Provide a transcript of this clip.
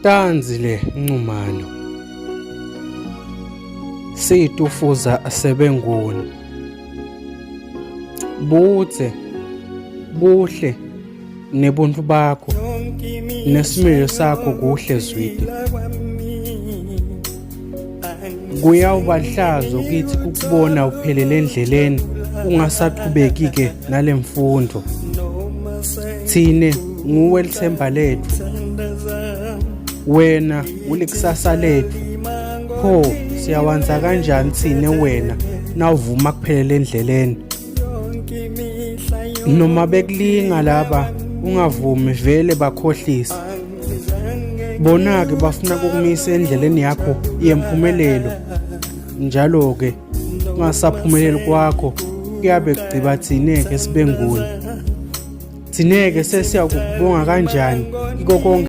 Tanzile Nxumalo. Situfuza sebenguni. Budze buhle nebuntu bakho nesimilo sakho kuhle Zwide. Kuyawuba hlazo kithi kukubona uphelele endleleni ungasaqhubeki-ke nale mfundo. Thine nguwe lithemba lethu, wena ulikusasa lethu. Pho siyawanza kanjani thine wena nawuvuma kuphelela endleleni? Noma bekulinga laba ungavumi vele bakhohlise. Bona-ke bafuna kukumisa endleleni yakho yempumelelo. Njalo-ke ungasaphumeleli kwakho kuyabe kugciba thine-ke sibenguni. Thine-ke sesiyakubonga kanjani kiko konke.